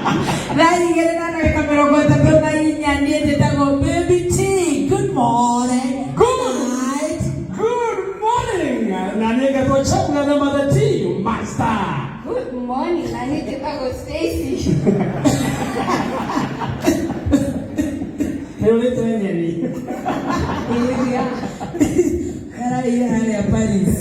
Thaa 2 na ndagĩka 34. Niĩ njĩtagwo Baby T. Good morning. Good. Night. Good morning. Na nĩngetwo Chapman the Tea Master. Good morning, na niĩ njĩtagwo Stacy. Nĩũrĩte nyeni. Ĩrĩa. Ararĩire harĩa Paris.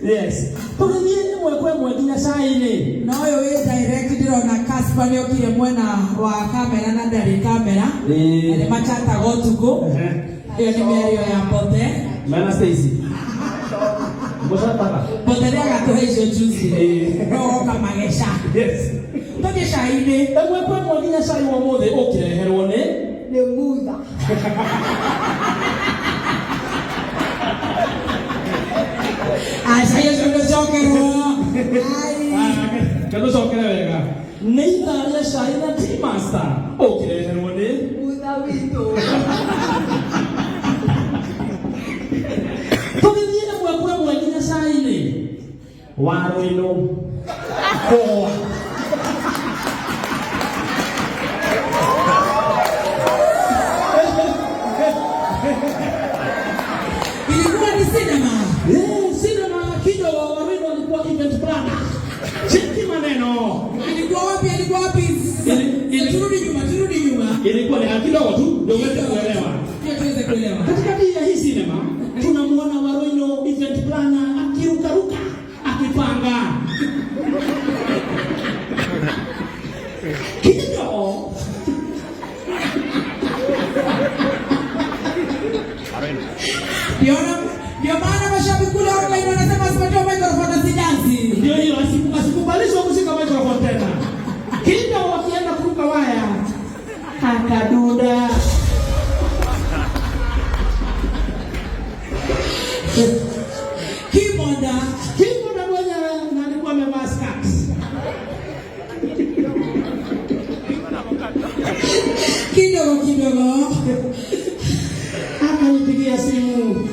Yes. Tũgĩthiĩ ĩmwe kwa ĩmwe nginya cai-inĩ. Na ũyũ wĩ direct, ndĩrona Casper nĩ okire mwena wa kamera na ndarĩ kamera. Ĩĩ. Na nĩ machataga ũtukũ. Ĩyo nĩ mĩario ya Mbote. Mena Stacy. Mũcataga. Mbote nĩ agatũhe icio Tuesday. Ĩĩ. No oka mageca. Yes. Tũthiĩ cai-inĩ. Ĩmwe kwa ĩmwe nginya cai wa ũmũthĩ ũkĩreherwo nĩ Nĩ mutha. Aca, ũcio ndũcokerwo. Ai. Katũcokere wega. Nĩ ithaa rĩa cai na Tea Master ũkĩreherwo nĩ Mutha witũ. Tũgĩthiĩ ĩmwe kwa ĩmwe nginya cai-inĩ. Waruinu kũgwa. Ilikuwa ni cinema. Eh, cinema kidogo. Waruinu alikuwa event planner. Cheki maneno. Alikuwa wapi? Alikuwa wapi? Turudi nyuma, turudi nyuma. Ilikuwa ni kidogo tu ndio uweze kuelewa. Ndio tuweze kuelewa. Katikati ya hii cinema tunamuona Waruinu event planner akirukaruka akipanga. Kidogo Ndio maana mashabiki kule online wanasema asipatiwe microphone asidansi. Ndio hiyo, asikubalishwa kushika microphone tena. Kidogo wakienda kuruka waya akaduda. Kimonda. Kimonda mwenyewe na alikuwa amevaa skirt. Kidogo kidogo. Akanipigia simu.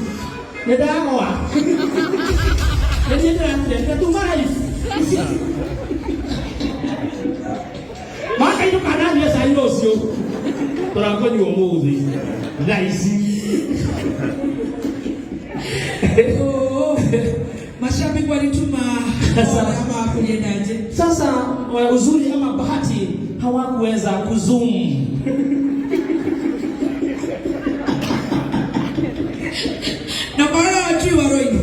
Nĩndagwa. Nĩ niĩ ndĩratire tuma live. Makainũka ndanyua cai rũciũ. Tũrakũnyua ũmũthĩ. Thaa ici. Oh, mashabiki walituma ama kuliendaje? Sasa uzuri ama bahati hawakuweza kuzoom. Na maana wajui Waroino.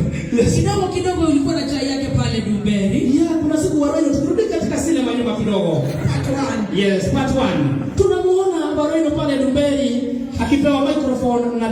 Kidogo kidogo ulikuwa na chai yake pale Dumberi. Yeah, kuna siku Waroino, tukirudi katika sinema nyuma kidogo. Part 1. Yes, part 1. Tunamuona Waroino pale Dumberi akipewa microphone na